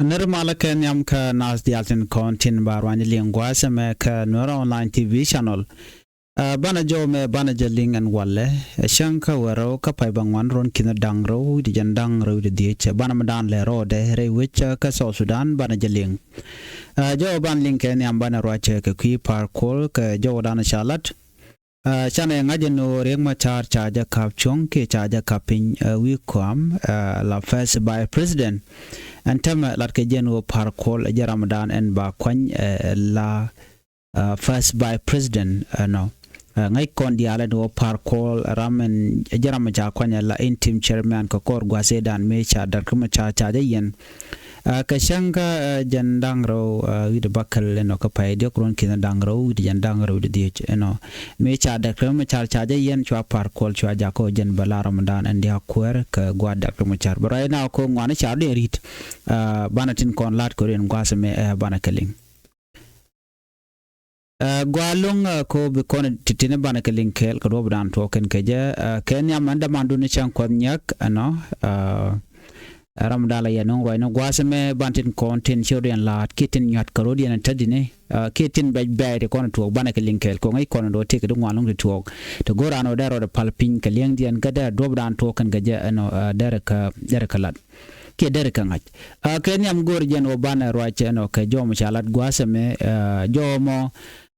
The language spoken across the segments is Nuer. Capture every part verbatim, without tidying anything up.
Nir malä kɛ nhiam kä nath diaal tin kɔn tin ba ruany liŋ gua̱a̱th ɛmɛ kä Nuɛr Online T V channel. Ɛ, banɛ jɔw mɛ banɛ jɛ liŋ ɛn walɛ. Ɛ, cäŋ kä wä rɛw kä pay bä ŋuan ruɔ̱n ki̱n da̱ŋ rɛw wi̱cdɛ jɛn da̱ŋ rɛw wi̱cdɛ dhiec. Ɛ, banɛ mi da̱a̱n lɛ rɔɔdɛ rɛy wec, ɛ, kä South Sudan banɛ jɛ liŋ. Ɛ, jɔw ban liŋ kɛ nhiam banɛ ruac kɛ kui̱ Par Kuol kɛ jɔw dan ca lat. Ɛ, canɛ ŋa̱c ɛn ɣöö Riek Machar ca jɛ ka̱p cuɔ̱ŋ kiɛ ca jɛ ka̱p piny, ɛ, wi̱i̱ kɔam, ɛ, la first vice president. Ɛn täämɛ lat kɛ jɛ ɛn ɣöö Par Kuol ɛ jɛ ram dan ɛn ba kuany, ɛ, la, ɛ, first vice president ɛnɔ. Ɛ, ŋäc kɔn diaal ɛn ɣöö Par Kuol ram ɛn ɛ jɛ ram ca kuany ɛ la interim chairman kɛ kɔr gua̱th ëëdan mëë ca Dr. Machar ca jɛ yiɛn. Ɛ, kɛ cäŋ kä, ɛ, jɛn da̱ŋ rɛw, ɛ, wi̱cdɛ bäkɛl ɛnɔ kä pay diɔ̱k ruɔ̱n ki̱n da̱ŋ rɛw wi̱cdɛ jɛn da̱ŋ rɛw wi̱cdɛ dhiec ɛnɔ. Mëë ca Dr. Machar ca jɛ yiɛn cua Par Kuol cua jakä jɛn bɛ la ram dan ɛn diaal kuäär kɛ gua̱a̱th Dr. Machar. Bɛ ruac ɛn a ɣöö ŋuani ca dee ri̱t, ɛ, banɛ tin kɔn la̱t kɛ rin gua̱a̱th ɛmɛ, ɛ, banɛ kɛ liŋ. Ɛ, gɔaa ɛlɔ̱ŋ, ɛ, kɛ ɣöö bi kɔn ti̱ti̱ni banɛ kɛ liŋ kɛɛl kɛ duɔ̱ɔ̱p dan tuɔɔk kɛn kɛ jɛ, ɛ, kɛ nhiam ɛn dämandun cäŋ kuɔth nyiäk ɛnɔ, ɛ, ɛ, ram dan la yɛ nöŋ ruacni gua̱a̱th ɛmɛ ban tin kɔn tin ci rɔ̱diɛn la̱a̱t kiɛ tin nyua̱t kɛ rɔ̱diɛn ɛ tätdi̱ni, ɛ, kiɛ tin bɛc bɛɛt ti kɔn tuɔɔk banɛ kɛ liŋ kɛɛl kɛ ɣöö ŋäc kɔn in do̱ tëëk kɛ di ŋuan lo̱ŋ ti tuɔɔk. Ti go̱o̱r raan ɣöö dee rɔɔdɛ pal piny kɛ li̱eŋdiɛn kä dee duɔ̱ɔ̱p dan tuɔɔk kɛn kɛ jɛ ɛnɔ, ɛ, derɛ kä, derɛ kä lat. Kiɛ derɛ kä ŋa̱c. Ɛ, kɛ nhiam go̱o̱r jɛn ɣöö banɛ ruac ɛnɔ kɛ jɔw mɔ ca lat gua̱a̱th ɛmɛ, ɛ, jɔw mɔ,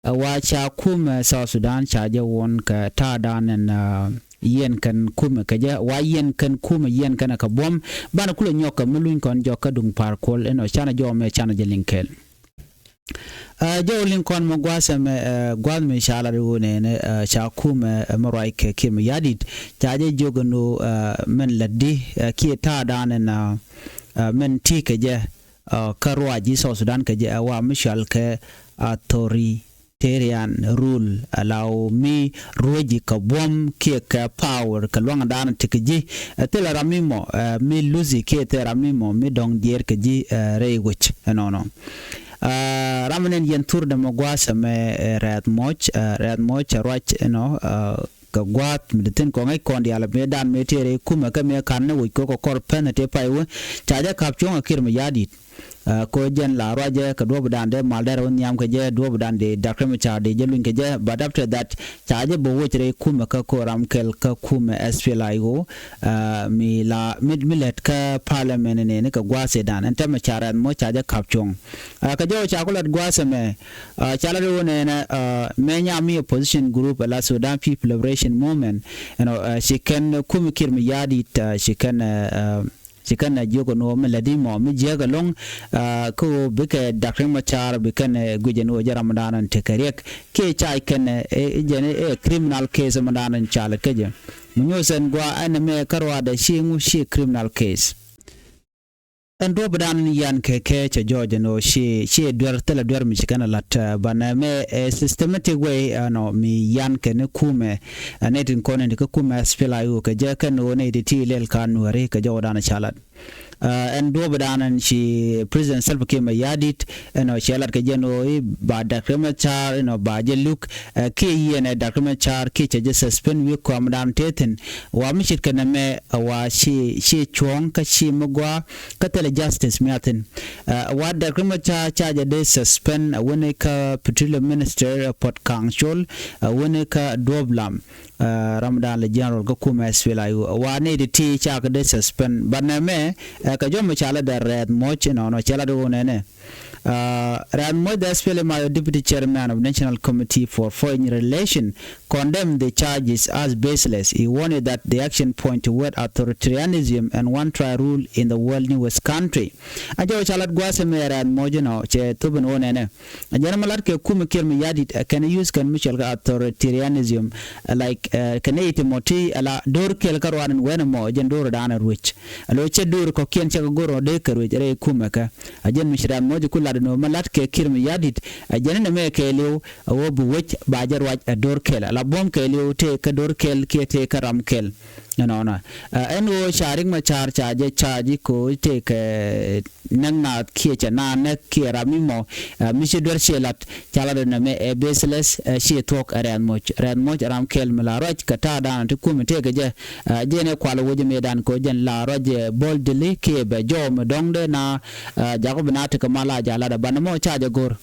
ɛ, wa ca kumɛ South Sudan ca jɛ wuɔ̱n kɛ ta̱a̱dan ɛn, ɛ, yiɛn kɛn kumɛ kɛ jɛ, wa yiɛn kɛn kumɛ yiɛn kɛn kɛ buɔ̱m. Banɛ kulɛ nyɔk kɛ mi luny kɔn jɔk kä duŋ Par Kuol ɛnɔ canɛ jɔw mɛ canɛ jɛ liŋ kɛɛl. Ɛ, jɔw liŋ kɔn mɛ gua̱a̱th ɛmɛ, ɛ, gua̱a̱th mi ca lat ɣöö nɛnɛ, ɛ, ca kumɛ, ɛ, mi ruac kɛ Kiir Mayardit ca jɛ jiök ɛn ɣöö, ɛ, min lätdi, ɛ, kiɛ ta̱a̱dan ɛn, ɛ, ɛ, min ti̱i̱ kɛ jɛ, ɛ, kä ruac ji̱ South Sudan kɛ jɛ, ɛ, wa mi cɔal kɛ authoritarian rule, ala ɣöö mi ruec ji̱ kɛ buɔ̱m kiɛ kɛ power kɛ luaŋdan ti kɛ ji̱. Ɛ, thilɛ ram mi mɔ, ɛ, mi luthi kiɛ thilɛ ram mi mɔ mi dɔ̱ŋ diɛɛr kɛ ji̱, ɛ, rɛy wec ɛnɔnɔ. Ɛ, ram nɛn yɛn thur dämɛ gua̱a̱th ɛmɛ, ɛ, Rɛ̈th Moc, ɛ, Rɛ̈th Moc ɛ ruac ɛnɔ, ɛ, kɛ gua̱a̱th mi di thi̱n kɔŋ ɛ kɔn diaal ɛ mëë dan mëë tëë rɛy kumɛ kä mëë ka̱n ni wec kɛ kɔr pɛn tëë pay wä. Ca jɛ ka̱p cuɔ̱ŋ ɛ Kiir Mayardit. Ɛ, kɛ ɣöö jɛn la ruacɛ kɛ duɔ̱ɔ̱p dan dee mal dɛrɛ wä nhiam kɛ jɛ duɔ̱ɔ̱p dan dee Dr. Machar dee jɛ luny kɛ jɛ, but after that ca jɛ bä wec rɛy kumɛ kä kɔr ram kɛl kä kumɛ S P L A I O, ɛ, mi la, mi, mi lät kä parliament nɛni kɛ gua̱a̱th ëëdan. Ɛn täämɛ ca Rɛ̈th Moc ca jɛ ka̱p cuɔ̱ŋ. Ɛ, kɛ jɔw ca ku lat gua̱a̱th ɛmɛ, ɛ, ca lat ɣöö nɛnɛ, ɛ, mɛ nya mi opposition group, ɛ, la Sudan People Liberation Movement, you know, ɛ, ci kɛn kumɛ Kiir Mayardit, ɛ, ci kɛn, ɛ, ɛ, ci kɛn ɛ jiök ɛn ɣöö mi lätdi mɔ mi jiääk ɛlɔ̱ŋ, ɛ, kä ɣöö bikɛ Dr. Machar bi kɛn ɛ guic ɛn ɣöö jɛ ramdan ɛn tekɛ riɛk kiɛ ca kɛn ɛ, ɛ, jɛn ɛ criminal case ɛmɛ dan ɛn ca lät kä jɛ. Mi nyuɔth ɛn gɔaa ɛn ɛmɛ kä ruacdɛ ci ŋu ci criminal case. Ɛn duɔ̱ɔ̱p dan in yian kɛ kɛ cɛ jɔɔc ɛn ɣöö ci, ci duer, thilɛ duer mi ci kɛn ɛ la̱t, ɛ, banɛ mɛ, ɛ, systematic way, ɛ, ɛnɔ mi yian kɛ ni kumɛ, ɛ, nɛy tin kɔn in ti kä kumɛ S P L A I O kɛ jɛ kɛn ɣöö nɛy ti ti lɛl ka Nuääri kɛ jɔw dan ca lat. Ɛ, ɛn duɔ̱ɔ̱p dan in ci President Salva Kiir Mayardit, ɛnɔ cɛ lat kɛ jɛ ɛn ɣöö i̱ ba Dr. Machar, ɛnɔ ba jɛ luk, ɛ, kiɛ yiɛn ɛ Dr. Machar kiɛ cɛ jɛ suspend wi̱i̱ kɔam dan tëë thi̱n. Wa mi ce̱tkɛ nɛmɛ, ɛ, wa ci, ci cuɔ̱ɔ̱ŋ kä ci mi gɔaa, kä thilɛ justice mi a thi̱n. Ɛ, wa Dr. Machar ca jɛ dee suspend, ɛ, wuni kä Petroleum Minister, ɛ, Puot Kaŋ Col, ɛ, wuni kä Duɔ̱ɔ̱p Lam, ɛ, ramdan lɛ general kä kumɛ S P L A I O. Wa nɛy ti ti ca kɛ dee suspend. But nɛmɛ, ɛ, kɛ jɔw mɔ ca lat dee Rɛ̈th Moc ɛnɔnɔ cɛ lat ɣöö nɛnɛ. Ɛ, Rɛ̈th Moc, the S P L M I O deputy chairman of National Committee for Foreign Relations, condemned the charges as baseless. He warned that the action point toward authoritarianism and one-tribe rule in the world's newest country. A jɔw ca lat gua̱a̱th ɛmɛ Rɛ̈th Moc ɛnɔ cɛ thop ɛn ɣöö nɛnɛ. A jɛn mi lat kɛ kumɛ Kiir Mayardit, ɛ, kɛn use kɛn mi cɔal kɛ authoritarianism, ɛ, like, ɛ, kɛn iti mɔ ti, ɛ, la do̱r kɛl kä ruaadɛ ɛn wen ɛmɔ jɛn do̱r dan ɛ ruec. Alo cɛ do̱r kɔ̱kiɛn cɛ kɛ go̱r ɔ dee kɛ ruec rɛy kumɛ kɛ. A jɛn mi ci Rɛ̈th Moc ku lat ɛn ɣöö mi lat kɛ Kiir Mayardit, a jɛn ɛn ɛmɛ kɛɛliw, a ɣöö bi wec ba jɛ ruac ɛ do̱r kɛl. Ala buɔ̱m kɛɛliw tëë kä do̱r kɛl kiɛ tëë kä ram kɛl. Nɔnɔ ɛn ɣöö ca Riek Machar ca jɛ ca ji̱ ko̱ tëëkɛ näk naath kiɛ cɛ naath näk kiɛ ram mi mɔ mi ci duer ciɛ lat ca lat ɛn ɛmɛ ɛ baseless, ɛ ciɛ thuɔ̱k ɛ rɛ̈th moc rɛ̈th moc ram kɛl mi la ruac kɛ ta̱a̱ da̱a̱n ti kum tëëkɛ jɛ. Jɛn ɛ kual wec mëëdan ko̱ jɛn la ruac ɛ boldly kiɛ bɛ jɔw mi dɔ̱ŋdɛ na jakɔ bi na tekɛ mal a ja̱ lat ɛ banɛ mɔ ca jɛ go̱r.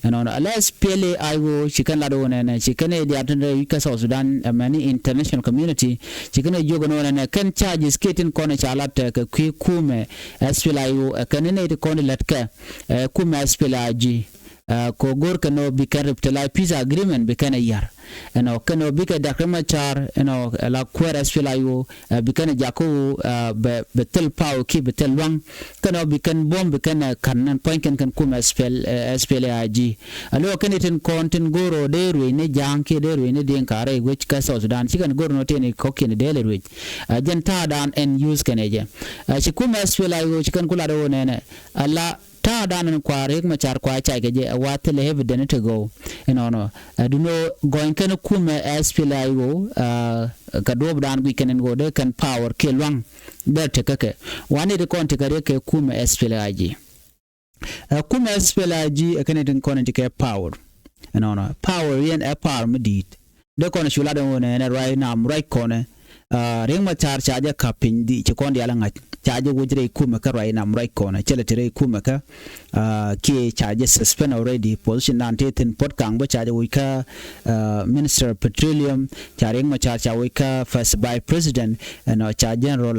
Ɛnɔnɔ ala S P L A I O ci kɛn lat wun ɛnɛ ci kɛn ɛ diaal tin rɛy wi̱c kä South Sudan ɛmɛni international community ci kɛn ɛ jiök ɛn wun ɛnɛ kɛn charges kiɛ tin kɔn ɛ ca lat kɛ kui̱ kumɛ S P L A I O ɛ kɛn ɛ nɛy ti kɔn ɛ lät kɛ ɛ kumɛ S P L A I G. Kɛ go̱r kɛn ɔ bi kɛn revitalize peace agreement bi kɛn ɛ yar. Ɛnɔ kɛn ɔ bikɛ dak Riek Machar ɛnɔ la kuɛɛr S P L A I O ɛ bi kɛn ɛ jakä ɣöö bɛ bɛ thil power kiɛ bɛ thil luaŋ. Kɛn ɔ bi kɛn buɔ̱m bi kɛn ɛ ka̱n nɛn pua̱ny kɛn kɛn kum S P L, ɛ, S P L A I G. Alo kɛn itin kɔn tin go̱r ɔ dee ruëc ni ja̱a̱ŋ kiɛ dee ruëc ni diŋ ka̱rɛ wec kä South Sudan ci kɛn go̱r nɔ tëë ni kɔ̱kiɛn dee lɛ ruëc. Ɛ jɛn ta̱a̱dan ɛn use kɛn ɛ jɛ. Ɛ ci kum S P L A I O ci kɛn ku lat ɣöö nɛnɛ ala ta̱a̱dan ɛn kua Riek Machar kua cay kɛ jɛ ɛ wa thilɛ evidence ti gɔw. Ɛnɔnɔ ɛ duno gɔny kɛn kumɛ S P L A I O ɛ kɛ duɔ̱ɔ̱pdan guic kɛn ɛn gɔw dee kɛn power kiɛ luaŋ. Dee tekä kɛ wa nɛy ti kɔn tekä Riek kɛ kumɛ S P L A I G. Ɛ kumɛ S P L A I G ɛ kɛn nɛy ti kɔn ti kɛ power. Ɛnɔnɔ power yɛn ɛ power mi di̱i̱t. Dee kɔn cu lat ɛn ɣöö nɛnɛ ruac nam ruac kɔnɛ. Riek Machar ca jɛ ka̱p piny di ci kɔn diaal ɛ ŋa̱c ca jɛ wec rɛy kumɛ kä ruac nam ruac kɔnɛ cɛ lɛ ti rɛy kumɛ kä. Kiɛ ca jɛ suspend already position dan tëë thi̱n puɔ̱t ka̱ŋ bä ca jɛ wec kä Minister of Petroleum ca Riek Machar ca wec kä First Vice President ɛnɔ ca General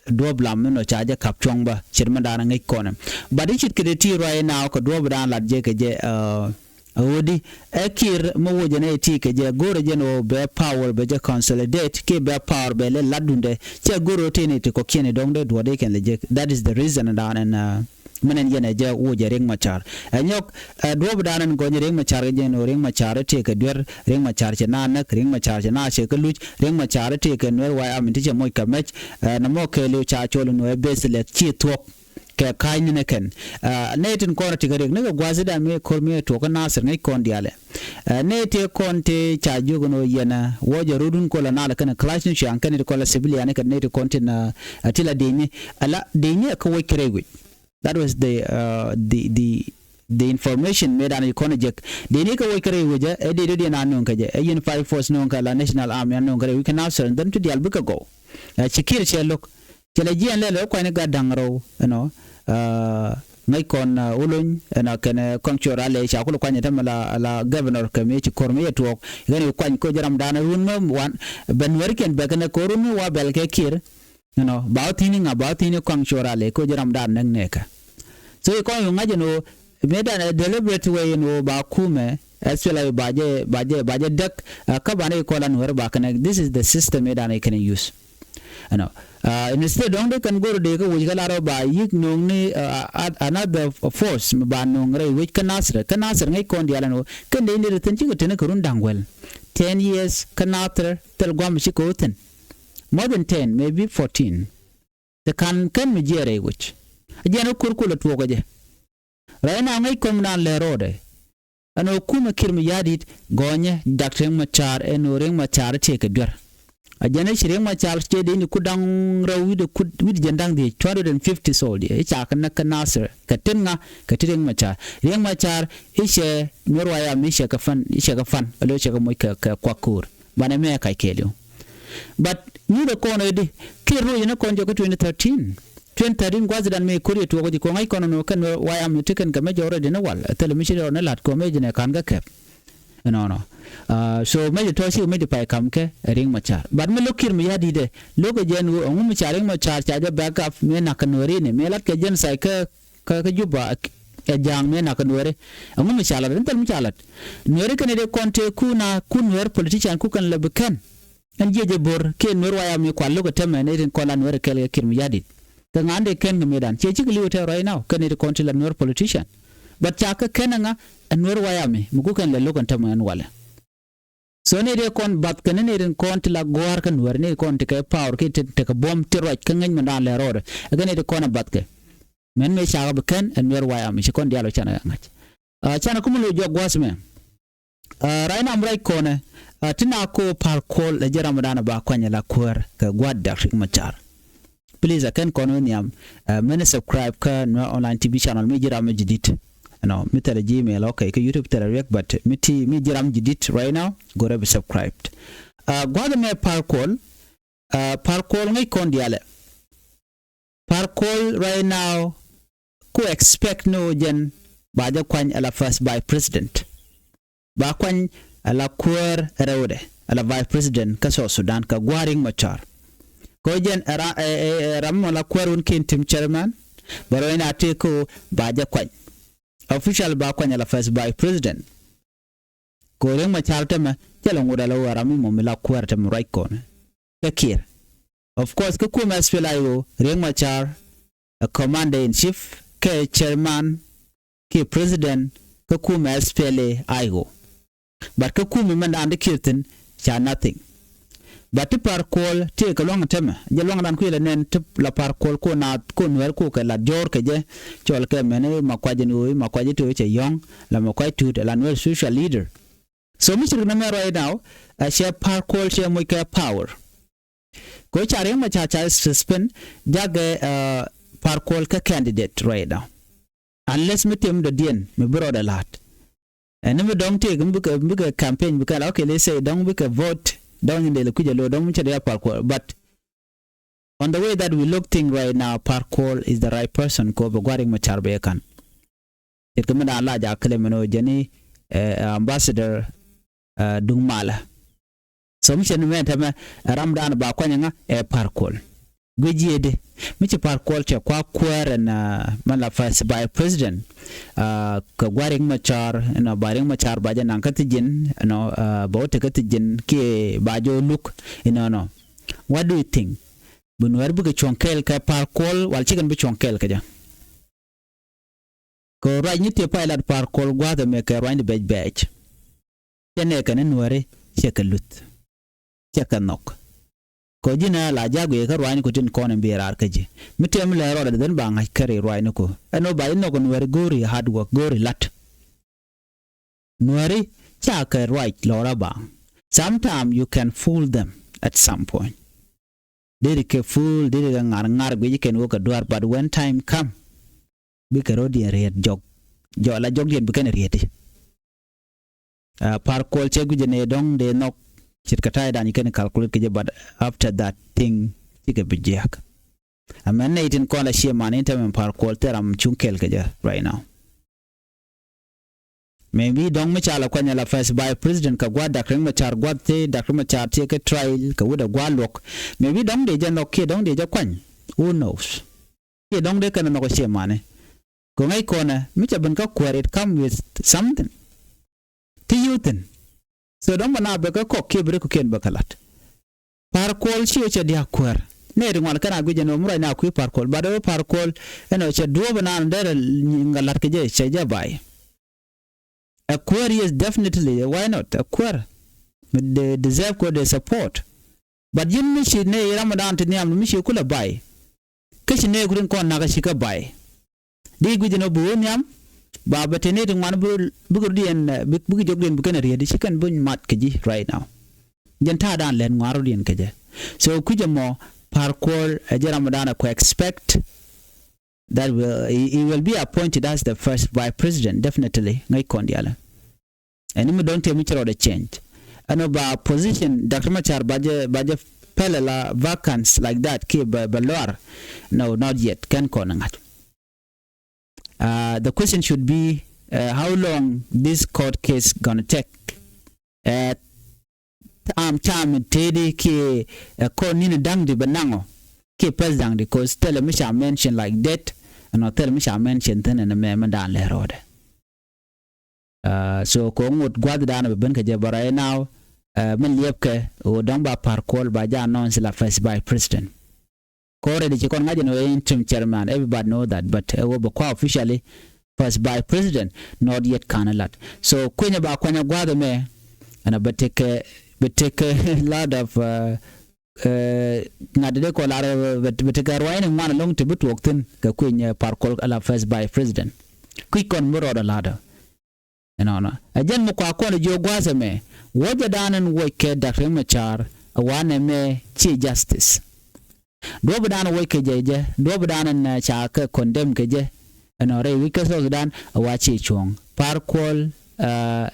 Duɔ̱p Lam ɛnɔ ca jɛ ka̱p cuɔ̱ŋ bä ce̱t mɛn dan ɛ ŋäc kɔnɛ. But i̱ ce̱tkɛ dee ti ruac ɛn now kɛ duɔ̱p dan lat jɛ kɛ jɛ. Ɛ ɣöö di ɛ Kiir mi wocɛ nɛy ti kɛ jɛ go̱rɛ jɛn ɣöö bɛ power bɛ jɛ consolidate kiɛ bɛ power bɛ lɛ lat dundɛ cɛ go̱rɛ ɣöö tëë ni ti kɔ̱kiɛn i̱ dɔ̱ŋ dee duɔ̱ɔ̱r dee kɛn lɛ jek. That is the reason dan ɛn mɛn ɛn yɛn ɛ jɛ wocɛ Riek Machar ɛ nyɔk. Ɛ duɔ̱ɔ̱p dan ɛn gɔ̱nyɛ Riek Machar kɛ jɛn ɣöö Riek Machar ɛ tëë kɛ duer Riek Machar cɛ na näk Riek Machar cɛ na cɛ kɛ luc Riek Machar ɛ tëë kɛ Nuer White Army ti cɛ moc kɛ mɛc. Ɛ nɔmɔ kɛɛliw ca cɔl in ɣöö ɛ base lɛ ci thuɔ̱k. Kɛ ka̱ny ni kɛn nɛy tin kɔn ti kɛ riɛk ni kɛ gua̱thidan mi ko̱r mi tuɔk kä Nasir ŋäc kɔn diaalɛ. Nɛy ti kɔn ti ca jiök ni ɣöö yɛn wä jɛ rot wun kol anal kɛn clash ni ciaŋ kɛn ti kɔn la civilian ni kɛn nɛy ti kɔn tin ti la di̱i̱ni ala di̱i̱ni kä wec kɛ rɛy wec. That was the the the the information mëëdan kɔn jek di̱i̱ni kä wec kɛ rɛy wec ɛ di̱i̱t di̱i̱n a nuŋ kɛ jɛ ɛ unified force nuŋ kɛ la national army a nuŋ kɛ rɛy wec kɛ Nasir and then ti diaal bikɛ gɔw. Ci Kiir cɛ lo̱k cɛ lɛ jiɛn lɛl ɛ kuany ni gat da̱ŋ rɛw ɛnɔ. Ŋäc kɔn Ulony ɛnɔ kɛn kɔŋ cuɔr alɛ ca kul kuany ɛ tämɛ la la governor kɛ mi ci ko̱r mi yɛ tuɔɔk. Kɛn i̱ kuany koc ram da̱a̱n run mi wan bɛ nuɛrikiɛn bɛ kɛn ko̱r run mi wa bɛl kɛ Kiir. Ɛnɔ ba wä thi̱n i̱ ŋa̱ ba wä thi̱n i̱ kɔŋ cuɔr alɛ koc ram da̱a̱n näk nɛɛkä. So i̱ kɔŋ i̱ ŋa̱c ɛn ɣöö mëëdan ɛ deliberate way ɛn ɣöö ba kumɛ S P L A I O ba jɛ ba jɛ ba jɛ däk. Kä banɛ i̱ kɔl a nuɛr ba kɛnɛ this is the system mëëdan i̱ kɛnɛ use. Ɛnɔ instead dɔ̱ŋ dee kɛn go̱r dee kä wec kä lar ɔ ba yi̱k no̱o̱ŋ ni another force mi ba no̱o̱ŋ rɛy wec kä Nasir kä Nasir ŋäc kɔn diaal ɛn ɣöö kɛn dee in dee thi̱n cikɛ teni kɛ run da̱ŋ wɛl. Ten years kä Nasir thil gua̱m cikɛ wä thi̱n. More than ten, maybe fourteen. Te ka̱n kɛn mi jiɛɛr rɛy wec. A jiɛn ɛ kur kulɛ tuɔɔk ɛ jɛ. Rɛy na ŋäc kɔm naan lɛ rɔɔdɛ. Ɛn ɣöö kumɛ Kiir mi ya̱di̱t gɔ̱nyɛ dak Riek Machar ɛn ɣöö Riek Machar tëëkɛ duer. A jɛn ɛ ci Riek Machar cɛ dee ni kut da̱ŋ rɛw wi̱cdɛ kut wi̱cdɛ jɛn da̱ŋ dhiec two hundred and fifty soldier i̱ ca kɛ näk kä Nasir kɛ tin ŋa kɛ ti Riek Machar. Riek Machar i̱ cɛ Nuer White Army i̱ cɛ kɛ fan i̱ cɛ kɛ fan alo cɛ kɛ moc kɛ kɛ kuak ko̱o̱r. Banɛ mɛ kac kɛɛliw. But nyuthɛ kɔn ɛ di Kiir ruɔc ni kɔn jɔkä twenty thirteen. Twenty thirteen gua̱thidan mëë ko̱r yɛ tuɔɔk ji̱ ko̱ŋ ŋa̱c kɔn ɛn ɣöö kɛn White Army ti kɛn kɛ mec already ni wal ɛ thilɛ mi ci rɔ ni la̱t kɛ ɣöö mec ni ka̱n kä kɛp. Ɛnɔnɔ. So mec tɔ̱ ci mec pay ka̱m kɛ ɛ Riek Machar. But mi lo̱k Kiir mi ya̱di̱t ɛ lo̱k ɛ jɛn ɣöö ɛŋu mi ca Riek Machar ca jɛ back up mëë nak kɛ Nuɛri ni mëë la̱t kɛ genocide kä kä kä Juba. Ɛ ja̱a̱ŋ mëë nak kä Nuɛri. Ɛŋu mi ca la̱t ɛn thil mi ca la̱t Nuɛri kɛn ɛ dee kɔn tëë kun a kun Nuɛr politician ku kɛn lɛ bi kɛn. Ɛn jiɛ jɛ bo̱r kiɛ Nuɛr White Army kual lo̱k ɛ tämɛ ni rin kɔn la Nuɛr kɛl kɛ Kiir mi ya̱di̱t. Kɛ ŋa̱n dee kɛn kɛ mëëdan ciɛ cikɛ li̱w tɛ right now kɛn ɛ dee kɔn ti la Nuɛr politician. But ca kɛ kɛn ɛ ŋa ɛ Nuɛr White Army mi ku kɛn lɛ lo̱k ɛn tämɛ ɛn walɛ. So ni dee kɔn bath kɛ ni ni rin kɔn ti la gua̱a̱r kä Nuɛr ni kɔn ti kɛ power ki ti kɛ buɔ̱m ti ruac kä ŋäc mɛn da̱a̱n lɛ rɔɔdɛ. Ɛ kɛ ni ti kɔn ɛ bath kɛ. Mɛn mëë cakɛ bi kɛn ɛ Nuɛr White Army ci kɔn diaal ɔ canɛ ŋa̱c. Canɛ kum lo jɔk gua̱a̱th mɛ. Right now mi ruac kɔnɛ ti na ko Par Kuol ɛ jɛ ram dan ba kuany la kuäär kɛ gua̱a̱th Dr. Riek Machar. Please a kɛn kɔn wä nhiam mɛn subscribe kä Nuer Online T V channel mi ji̱ ram mi ji̱ dit. Ɛnɔ mi thilɛ Gmail, okay, kä YouTube thilɛ riɛk, but mi ti mi ji̱ ram ji̱ dit right now, go rɛ bi subscribed. Gua̱a̱th mɛ Par Kuol, Par Kuol ŋäc kɔn diaalɛ. Par Kuol right now ku expect ni ɣöö jɛn ba jɛ kuany ala first vice president. Ba kuany ala kuäär rɛwdɛ ala vice president kä South Sudan kä gua̱a̱r Riek Machar. Kɛ ɣöö jɛn ɛ ram mɔ la kuäär wun kin tim chairman. Bɛ right now tëë kä ɣöö ba jɛ kuany. Official ba kuany ala first vice president. Kɛ ɣöö Riek Machar tämɛ cɛ lɛ ŋut ala ɣöö ram mi mɔ mi la kuäär tämɛ ruac kɔn. Kɛ Kiir. Of course kä kumɛ S P L A I O Riek Machar ɛ commander in chief kɛ chairman kiɛ president kä kumɛ S P L A I O. But kä kumɛ mɛn dan di Kiir thin ca nothing. But ti Par Kuol ti kɛ luaŋ tämɛ jɛ luaŋ dan kuilɛ nɛn ti la Par Kuol ko na ko Nuɛr ko kɛ la jɔr kɛ jɛ. Cɔl kɛ mɛn ma kuac ni ɣöö ma kuac ti ɣöö cɛ yɔ̱ŋ la ma kuac tut la Nuɛr social leader. So mi cirkɛ nɛ mɛ right now ɛ cɛ Par Kuol cɛ moc kɛ power. Kɛ ɣöö ca Riek Machar ca suspend jakɛ Par Kuol kä candidate right now. Unless mi tim dɔ̱diɛn mi bi rɔɔdɛ la̱t. Ɛn ni mi dɔ̱ŋ tëëk mi bikɛ campaign bikɛ la, okay, let's say dɔ̱ŋ bikɛ vote dɔ̱ŋ in dee lɛ kui̱c ɛ lo̱ dɔ̱ŋ mi cɛ dee a Par Kuol. But on the way that we look thing right now, Par Kuol is the right person ko bɛ gua̱r Riek Machar bɛ kan. Ce̱tkɛ mi daan la jaak kɛlɛ mɛn ɣöö jɛni ambassador duŋ malä. So mi cɛ ni mɛ tɛmɛ ɛ ram daan ba kuany ŋa ɛ Par Kuol. Guic yiëëdi mi ci Par Kuol cɛ kua kuäär ɛn mɛ la vice president. Kɛ gua̱r Riek Machar, you know, ba Riek Machar ba jɛ naŋ kä thi̱ji̱n, you know, ba wä te kä thi̱ji̱n kiɛ ba jɛ wä luk, you know, no. What do you think? Bi Nuɛr bikɛ cuɔ̱ŋ kɛɛl kɛ Par Kuol wal cikɛn bi cuɔ̱ŋ kɛɛl kɛ jɛ? Kɛ ruac ni tiɛ pay lat Par Kuol gua̱a̱th ɛmɛ kɛ ruacni bɛc bɛɛc. Cɛ nɛɛkɛ ni Nuääri cɛ kɛ luth. Cɛ kɛ nhɔk. Kɛ ji̱n ɛ la ja̱a̱k guiɛ kä ruacni ku tin kɔn in bi raar kä ji̱. Mi tɛm lɛ rɔɔdɛ dhen ba ŋa̱c kɛ ri ruacni ku. Ɛn ɣöö ba ji̱ nhɔk Nuääri go̱o̱ri hard work, go̱o̱ri la̱t. Nuääri ca kɛ ruac lɔrä ba. Sometimes you can fool them at some point. Deri kɛ fool, deri kɛ ŋar ŋar guic kɛn wä kɛ duar, but when time come, bikɛ rɔ̱diɛn riet jɔk. Jɔk la jɔkdiɛn bikɛn rieti. Par Kuol cɛ guic ni dɔ̱ŋ dee nhɔk ce̱tkɛ ta̱ydan kɛn calculate kɛ jɛ, but after that thing cikɛ bi jiäk. Amɛn nɛy tin kɔn la cie man in tɛmɛ Par Kuol thil ram cuŋ kɛl kɛ jɛ right now. Maybe dɔ̱ŋ mi ca la kuany la first vice president kɛ gua̱a̱th Dak Riek Machar gua̱a̱th ti Dak Riek Machar ti kɛ trial kɛ wut ɛ gua̱a̱th luɔk. Maybe dɔ̱ŋ dee jɛ nhɔk kiɛ dɔ̱ŋ dee jɛ kuany. Who knows? Kiɛ dɔ̱ŋ dee kɛn nhɔk cie mani. Kɛ ŋäc kɔnɛ mi ca ben kä kuäär, it come with something. Ti yuthin. So dɔ̱ŋ bɛ na bɛ kä kɔk kiɛ bi ri kukiɛn bɛ kɛ lat. Par Kuol ci ɣä cɛ dia̱a̱k kuäär. Nɛy ti ŋuan kɛn a guic ɛn ɣöö mi ruac na kui̱ Par Kuol, but ɣöö Par Kuol ɛn ɣöö cɛ duɔ̱ɔ̱p ɛnan derɛ ŋa la̱t kɛ jɛ cɛ jɛ ba̱y. Ɛ kuäär, yes, definitely, why not? Ɛ kuäär. Mi de deserve ko de support. But ji̱n mi ci nɛy ram dan ti nhiam mi ci kulɛ ba̱y. Kä ci nɛy kurin kɔn nakä ci kä ba̱y. Di guic ɛn ɣöö bi wä nhiam ba bɛ te nɛy ti ŋuan bikɛ rɔ̱diɛn, bikɛ jɔkdiɛn bikɛn riet, ci kɛn bi mat kɛ ji̱ right now. Jɛn ta̱a̱ dan lɛn ŋuan rɔ̱diɛn kɛ jɛ. So kui̱c ɛmɔ Par Kuol ɛ jɛ ram dan ɛ ku expect that will, he, he will be appointed as the first vice president, definitely. Ŋäc kɔn dialɛ. Ɛn mi dɔ̱ŋ tëë mi ci rɔɔdɛ change. Ɛn ɔ ba position Doctor Machar ba jɛ, ba jɛ pɛlɛ la vacance like that kiɛ bɛ, bɛ luar. No, not yet. Kɛn kɔn ŋa̱t. Uh, the question should be, uh, how long this court case gonna take? Uh, am time tëëdi kiɛ, uh, kɔn ni̱n da̱ŋdi bɛ naŋɔ kiɛ pɛth da̱ŋdi, 'cause thilɛ mi ca mention like that. Ɛn ɔ thilɛ mi ca mention thin ɛn mɛ mi da̱a̱n lɛ rɔɔdɛ. Uh, so kɛ ŋot gua̱th dan bɛ ben kɛ jɛ bä right now. Uh, min liɛpkɛ ɣöö dɔ̱ŋ ba Par Kuol ba jɛ announce la first vice president. Kɛ already ci kɔn ŋa̱c ɛn ɣöö interim chairman, everybody know that, but ɛ ɣöö bɛ kua officially first vice president, not yet, ka̱n lat. So kuinyɛ ba kuanyɛ gua̱th ɛmɛ ɛn a bɛ tekɛ, bɛ tekɛ lot of, uh, ŋa̱t dee kɔ lar bɛ tekɛ ruaacni ŋuan ɛlɔ̱ŋ ti bi tuɔɔk thi̱n kɛ kui̱ny, eh, Par Kuol ala first vice president. Kui̱c kɔn mi rɔɔdɛ la̱tdä. Ɛnɔnɔ ɛ jɛn mi kua kɔn jiök gua̱a̱th ɛmɛ, wuɔcɛ dan ɛn wuɔc kɛ Doctor Riek Machar ɛ wanɛ mɛ ci justice. Duɔ̱p dan wuɔc kɛ jɛ jɛ, duɔ̱p dan ɛn ca kɛ condemn kɛ jɛ ɛnɔ rɛy wi̱c kä South Sudan ɛ wa ci cuɔ̱ŋ. Par Kuol, ɛ,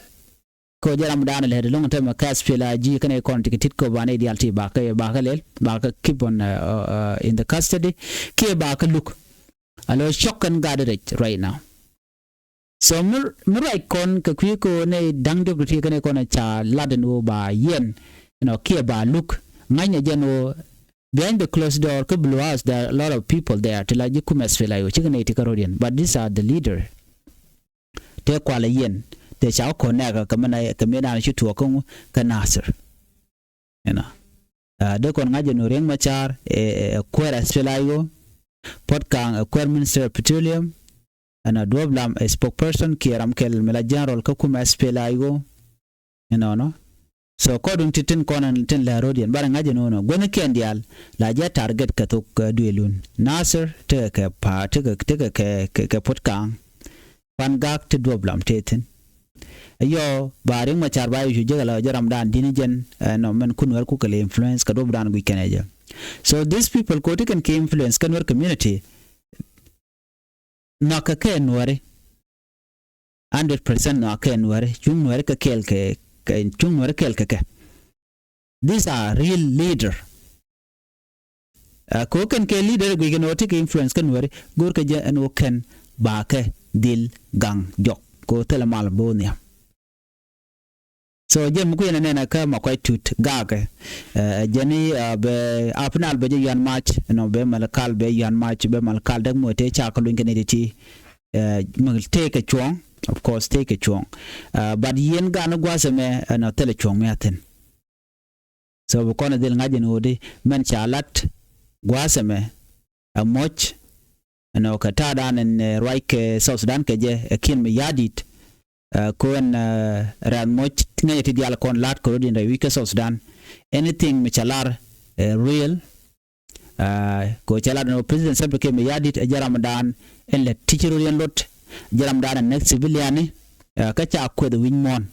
kɛ jɛ ram dan lɛ de loŋ tɛmɛ kä S P L A G kɛnɛ kɔn ti kɛ tit kɛ banɛ dial ti bakɛ bakɛ lɛl bakɛ keep on, ɛ, ɛ, in the custody kiɛ bakɛ luk. A lo cɔk kɛn gat rɛc right now. So mi, mi ruac kɔn kɛ kui̱ kɛ ɣöö nɛ da̱ŋ diɔ̱k ti ti kɛn kɔn ca lat ɛn ɣöö ba yɛn, you know, kiɛ ba luk. Ŋa̱cnɛ jɛn ɣöö behind the closed door kä Blue House there are a lot of people there ti la ji̱ kum S P L A I O cikɛ nɛy ti kä rɔ̱diɛn, but these are the leader. Tëë kualɛ yɛn tëë ca kɔn nɛɛkä kɛ mi na kɛ mi naan ci tuɔɔk kä ŋu kä Nasir. Inɔ, dee kɔn ŋa̱c jɛ nu Riek Machar ɛ kuɛɛr S P L A I O, Puot Kaŋ ɛ kuɛɛr Minister of Petroleum, ɛnɔ Duɔp Lam ɛ spokesperson kiɛ ram kɛl mi la general kä kum S P L A I O. Inɔnɔ. So kɔdun ti tin kɔn tin lɛ ro̱diɛn banɛ ŋa̱c jɛ nu nɔ guäthnikiɛn diaal la jɛ target kɛ thok duëlun. Nasir tekɛ kɛ pa tekɛ tekɛ kɛ kɛ Puot Kaŋ. Pan gak ti Duɔp Lam tëë thi̱n. Ɛ yɔ ba Riek Machar ba yɛ cu jek ala jɛ ramdan di̱n jɛn, ɛ, nɔ mɛn kun Nuɛr ku kɛ lɛ influence kɛ Duɔp dan guic kɛn ɛ jɛ. So these people ko ti kɛn kɛ influence kɛ Nuɛr community. Nhɔakɛ kɛ Nuɛri. Hundred percent nhɔakɛ Nuɛri. Cuŋ Nuɛri kɛ kɛɛl kɛ, kɛ cuŋ Nuɛri kɛɛl kɛ kɛ. These are real leader. Ɛ, kɛ ɣöö kɛn kɛ leader guic kɛn ɣöö ti kɛ influence kä Nuɛri go̱o̱r kɛ jɛ ɛn ɣöö kɛn bakɛ dhil gaŋ diɔk kɛ ɣöö thilɛ mal bä wä nhiam. So jɛ mi kui̱n ɛnɛn ɛ kä Makuac Tut gakɛ, ɛ, jɛn i̱, ɛ, bɛ Upper Nile bɛ jɛ yuan mac, you know, bɛ Malakal bɛ yuan mac, bɛ Malakal däk muɔ tëë ca kɛ luny kɛ ni ti ti, ɛ, mi tëë kɛ cuɔ̱ɔ̱ŋ, of course tëë kɛ cuɔ̱ɔ̱ŋ. Ɛ, but yien gan gua̱a̱th ɛmɛ ɛn ɔ thilɛ cuɔ̱ɔ̱ŋ mi a thi̱n. So bi kɔn ɛ dhil ŋa̱c ɛn ɣöödi mɛn ca lat gua̱a̱th ɛmɛ ɛ moc ɛn ɣöö kɛ ta̱a̱dan ɛn, ɛ, ruac kɛ South Sudan kɛ jɛ ɛ Kiir Mayardit. Ɛ, ko ɛn, ɛ, rɛ̈th moc ŋäcɛ ti diaal kɔn la̱t kɛ rɔ̱diɛn rɛy wi̱c kä South Sudan. Anything mi ca lar ɛ real. Ɛ, ko ca lat ɛn ɣöö President Salva Kiir Mayardit ɛ jɛ ramdan ɛn lät ti ci rɔ̱diɛn lot, jɛ ramdan ɛn näk civiliani, ɛ, kä ca kueth wi̱c muɔ̱ɔ̱n.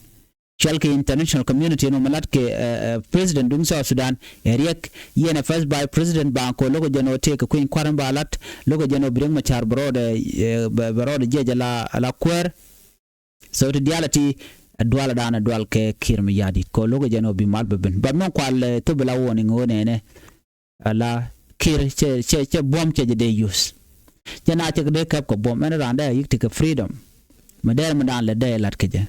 Cual kɛ international community ɛn ɣöö mi lat kɛ, ɛ, ɛ, president duŋ South Sudan ɛ Riek, yɛn ɛ first vice president ba ko lo̱k jɛn ɣöö tëëkɛ kui̱ny kua̱r in ba lat, lo̱k jɛn ɣöö bi Riek Machar bɛ rɔɔdɛ, ɛ, bɛ, bɛ rɔɔdɛ jiɛc ala, ala kuäär. So ti diaal ti, ɛ, dual dan ɛ dual kɛ Kiir Mayardit ko lo̱k jɛn ɣöö bi mal bɛ ben. But mɛn kual, ɛ, thop ala warning ɣöö nɛnɛ. Ala Kiir cɛ, cɛ, cɛ buɔ̱m cɛ jɛ dee use. Jɛ na cɛ kɛ dee kɛp kɛ buɔ̱m ɛn raan dee a yik ti kɛ freedom. Mi dee mi daan lɛ dee lat kɛ jɛ.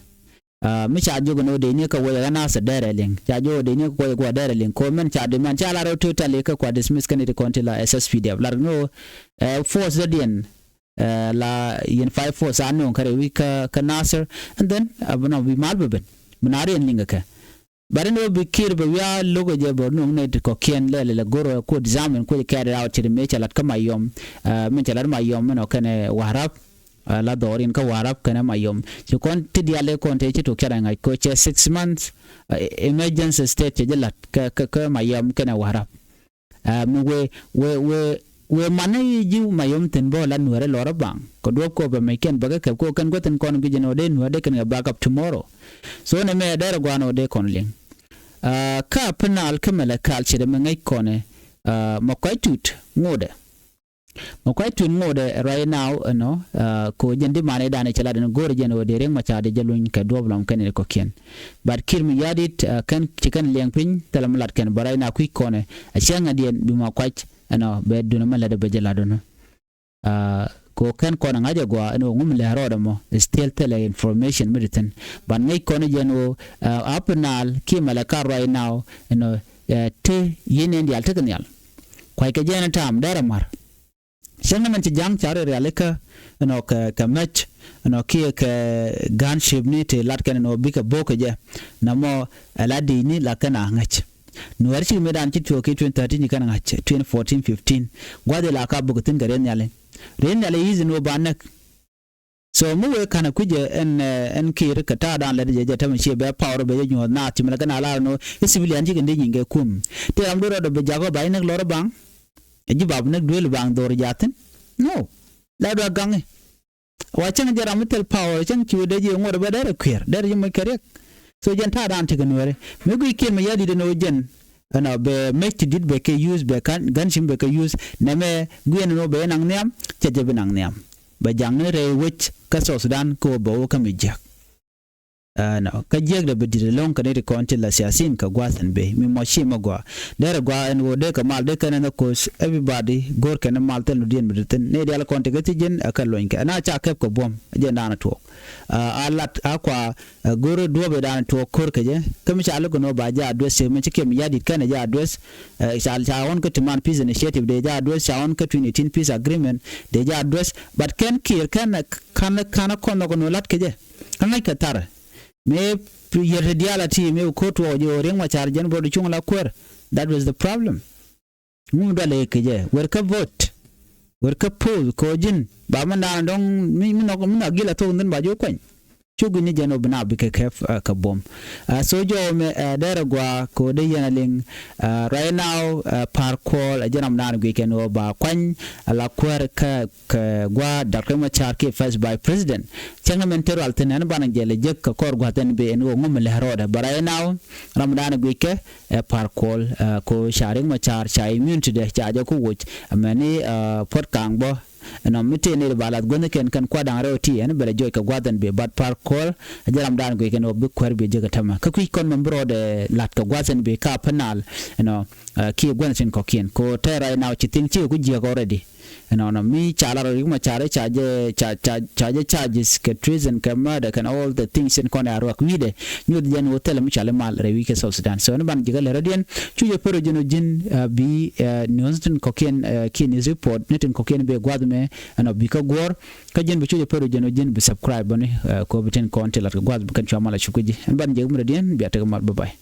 Ɛ, mi ca jiök ni wä dee ni kɛ wä yɛ ɣän a sɛ dee rɛ liŋ. Ca jiök wä dee ni kɛ wä yɛ guɔ dee rɛ liŋ. Ko mɛn ca di mɛn ca lar wä totally kɛ kua dismiss kɛ ni ti kɔn ti la S S P D F. Lar ni wä, ɛ, force dee diɛn, ɛ, la unified force a nuɔ̱ŋ kɛ rɛ wi̱c kä, kä Nasir. And then, ɛ, bi nɔ bi mal bɛ ben. Mi na riɛn liŋ kɛ kɛ. But ɛn ɣöö bi Kiir bɛ wiaa lo̱kɛ jɛ bɛ nuɔ̱ŋ nɛy ti kɔ̱kiɛn lɛl lɛ go̱r ɛ kuɔt examine kuɔt carry out ci ri mëë cɛ lat kä Mayom, ɛ, min cɛ lat Mayom min ɔ kɛnɛ Warap, ɛ, la dhɔrin kä Warap kɛnɛ Mayom. Ci kɔn ti diaal ɛ kɔn te ci tok cɛ rɛ ŋa̱c kɛ cɛ six months, ɛ, emergency state cɛ jɛ lat kä, kä, kä Mayom kɛnɛ Warap. Ɛ, mi wee, wee, wee, wee manɛ yi ji̱ Mayom thi̱n bä la Nuɛɛrɛ lɔrä baŋ. Kɛ duɔ̱p kɛ bɛ mɛckiɛn bäkɛ kɛp kɛ kɛn guäthin kɔn gui̱c ɛn ɣöö dee Nuɛɛr dee kɛn kɛ back up tomorrow. So nɛ mɛ dɛrɛ gua̱a̱n ɣöö dee kɔn liŋ. Ɛ, kä Upper Nile kä Malakal ce̱t ɛmɛ ŋäc kɔnɛ, ɛ, Makuac Tut ŋotdɛ. Makuac Tut ŋotdɛ right now, ɛnɔ, ɛ, ko jɛn di manɛ dan cɛ lat ɛn go̱o̱rɛ jɛn ɣöö dee Riek Machar dee jɛ luny kɛ duɔ̱ɔ̱p lɔm kɛn in kɔ̱kiɛn. But Kiir Mayardit, ɛ, kɛn ci kɛn liɛŋ piny thilɛ mi lat kɛn bä right now kui̱c kɔnɛ. Ɛ cäŋ adiɛn bi Makuac, ɛnɔ, bɛ duundɛ mi lätdɛ bɛ jɛ lat ɛnɔ. Ɛ, ko kɛn kɔn ŋa̱c ɛ gɔaa ɛn ɣöö ŋum lɛ rɔɔdɛ mɔ, still thilɛ information mi ti thi̱n. But ŋäc kɔn jɛn ɣöö, ɛ, Upper Nile kiɛ Malakal right now, ɛnɔ, ɛ, te yieen in diaal tekɛ nhial. Kuackɛ jɛn ɛ ta̱a̱m dɛrɛ ma̱r. Cäŋ ni mɛn ci ja̱ŋ ca rialikä, ɛnɔ, kɛ, kɛ mɛc, ɛnɔ, kiɛ kɛ gunship ni ti lat kɛn ɛnɔ bikɛ bo̱o̱k kɛ jɛ. Namɔ ɛ la di̱i̱ni la kɛn a ŋäc. Nuɛɛr cik mëëdan ci tuɔɔk ki twenty thirteen ci kɛn ŋa̱c, twenty fourteen fifteen. Gua̱th ila ka buk thi̱n kɛ rieth nhiali. Rieth nhiali yi̱th in wä ba näk. So mi wee ka̱n a kui̱c ɛ ɛn, ɛ, ɛn Kiir kɛ ta̱a̱dan lät jɛ jɛ tämɛ ciɛ bɛ power bɛ jɛ nyuɔ̱th naath ci mɛn kɛn a lar ɛn wä i̱ civilian cikɛ dee nyiŋ kɛ kum. Tëë ram duer rɔɔdɛ bɛ jak wä ba i̱ näk lɔr i̱ baŋ. Ɛ ji̱ ba bi näk duel i̱ baŋ dhor jathin. No. La dua gaŋi. Wa cäŋ jɛ ram mi thil power cäŋ ci wä dee ji̱ ŋuɔt bä derɛ kui̱er derɛ ji̱ moc kɛ riɛk. So jɛn ta̱a̱ dan ti kɛ nuɛɛri mi guic kiɛn mi ya̱di̱t ɛn ɣöö jɛn ɛnɔ bɛ mec ti di̱t bɛ kɛ use bɛ kan gan cim bɛ kɛ use. Nɛmɛ guiɛn ɛn ɣöö bɛ jɛ naŋ nhiam cɛ jɛ bi naŋ nhiam. Bɛ jaŋni rɛy wec kä South Sudan kɛ ɣöö bɛ wä kä mi jiäk. Ɛnɔ kä jiäkdɛ bɛ di̱t ɛlɔ̱ŋ kɛ ni ti kɔn ti la siasin kɛ gua̱th ɛn bee mi mɔ ci mɛ gɔaa. Derɛ gɔaa ɛn ɣöö dee kɛ mal dee kɛn ɛn ɛ koc everybody go̱o̱r kɛn ɛ mal thil nu diɛn mi ti thin ni dial kɔn ti kɛ thi ji̱n ɛ kɛ luɔ̱ny kɛ ɛn a ca kɛp kɛ buɔ̱m ɛ jɛn daanɛ tuɔɔk. A lat a kua go̱o̱r duɔ̱ɔ̱p ɛ daanɛ tuɔɔk ko̱r kɛ jɛ kä mi ca lo̱k ɛn ɣöö ba jɛ address mi ci kiɛm ya̱di̱t kɛn ɛ jɛ address. Ca ca ɣɔn kä ti man peace initiative dee jɛ address ca ɣɔn kä twenty eighteen peace agreement dee jɛ address but kɛn kiɛr kɛn kan kan kɔn nhɔk ɛn ɣöö lat kɛ jɛ. Kä ŋäc kɛ thar mëë yɛr ti diaal a ti mëë bi ko̱r tuɔɔk ji̱ ɣöö Riek Machar jɛn bä rɔ cuŋ la kuäär. That was the problem. Ŋu mi dualɛ kɛ jɛ wer kä vote wer kä poll kɛ ɣöö ji̱n ba mi naan dɔ̱ŋ mi mi nɔk mi nɔk gil a thok nhin ba ji̱ wä kuany. Cu gui̱ni jɛn ɣöö bi naath bi kɛ kɛp kɛ buɔ̱m. So jɔwä mɛ derɛ gɔaa kɛ ɣöö dee yɛn a liŋ. Right now Par Kuol ɛ jɛn ram naan guic kɛn ɣöö ba kuany a la kuäär kä kɛ gua̱a̱r Doctor Riek Machar kiɛ First Vice President. Cäŋ ni mɛn te rual thi̱n ɛn banɛ jɛ lɛ jek kɛ kɔr gua̱th ɛn bi ɛn ɣöö ŋu mi lɛ rɔɔdɛ bä right now. Ram dan guic kɛ ɛ Par Kuol ko ca Riek Machar ca immunity dɛ ca jɛ ku woc. Ɛmɛni puɔt kaŋ bä ɛnɔ mi tëë nɛy ba lath guäthni kɛn kɛn kua̱r da̱ŋ rɛw ti ɛn bɛ lɛ jɔc kɛ gua̱th ɛn bi but Par Kuol ɛ jɛ ram dan guic kɛn ɣöö bi kuäär bi jek ɛ tämɛ kä kui̱c kɔn mɛn bi rɔɔdɛ lath kɛ gua̱th ɛn bi ka penal ɛnɔ. Kiɛ gua̱th tin kɔ̱kiɛn ko te right now ci thiŋ cikɛ ku jiäk already. Ɛnɔnɔ mi ca lar Riek Machar ca jɛ ca ca ca jɛ charges kɛ treason kɛ murder kɛn all the things in kɔn a ruak wi̱i̱dɛ. Nyuth jɛn wä thilɛ mi cɔal i̱ mal rɛy wi̱i̱ kɛ South Sudan. So ni ban jikä lɛ rɔ̱diɛn cu jɛ pär jɛn wä ji̱n bi news tin kɔ̱kiɛn kiɛ news report ni tin kɔ̱kiɛn bɛ gua̱th mɛ ɛnɔ bi kä guɔ̱ɔ̱r. Kä jɛn bi cu jɛ pär jɛn wä ji̱n bi subscribe bäni ko bi tin kɔn ti lat kɛ gua̱th bi kɛn cua mal a cuk kä ji̱ ɛn ban jikä mi rɔ̱diɛn bia tek mal bye bye.